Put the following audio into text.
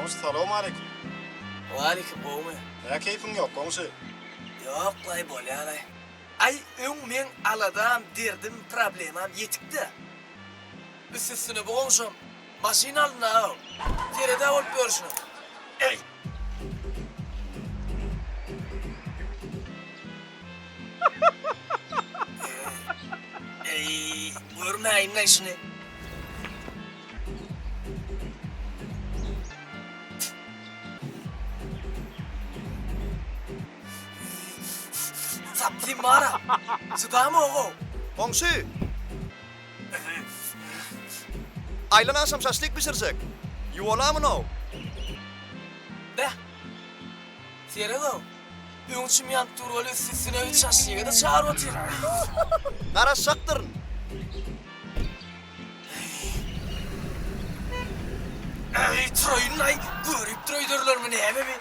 Goňşy salowmaleýkim. Waleýkim gowumy? Nä keýpiň ýok goňşy? Ýoklaý bolýalaý. Aý öň meň aladam derdim problemam ýetikdä. Üst üstüne bu goňşam maşyn alynda-ow. Seredä bolup ýörşüne. Eý. Eý, görmäýin-laý şuny. Sapsyn bar-a. Çydamok-ow. Goňşy! Aýlan agşam şaşlyk bişirjek. Ýuwalamynow. Beh! Sered-ow. Öň çym ýanyp dur weli üst-üstüne üç şaşlyga-da çagyryp otyr. Garaşjakdyryn. Äý, turaýyn-laý, görüp duraýdyrlarmy näme bi?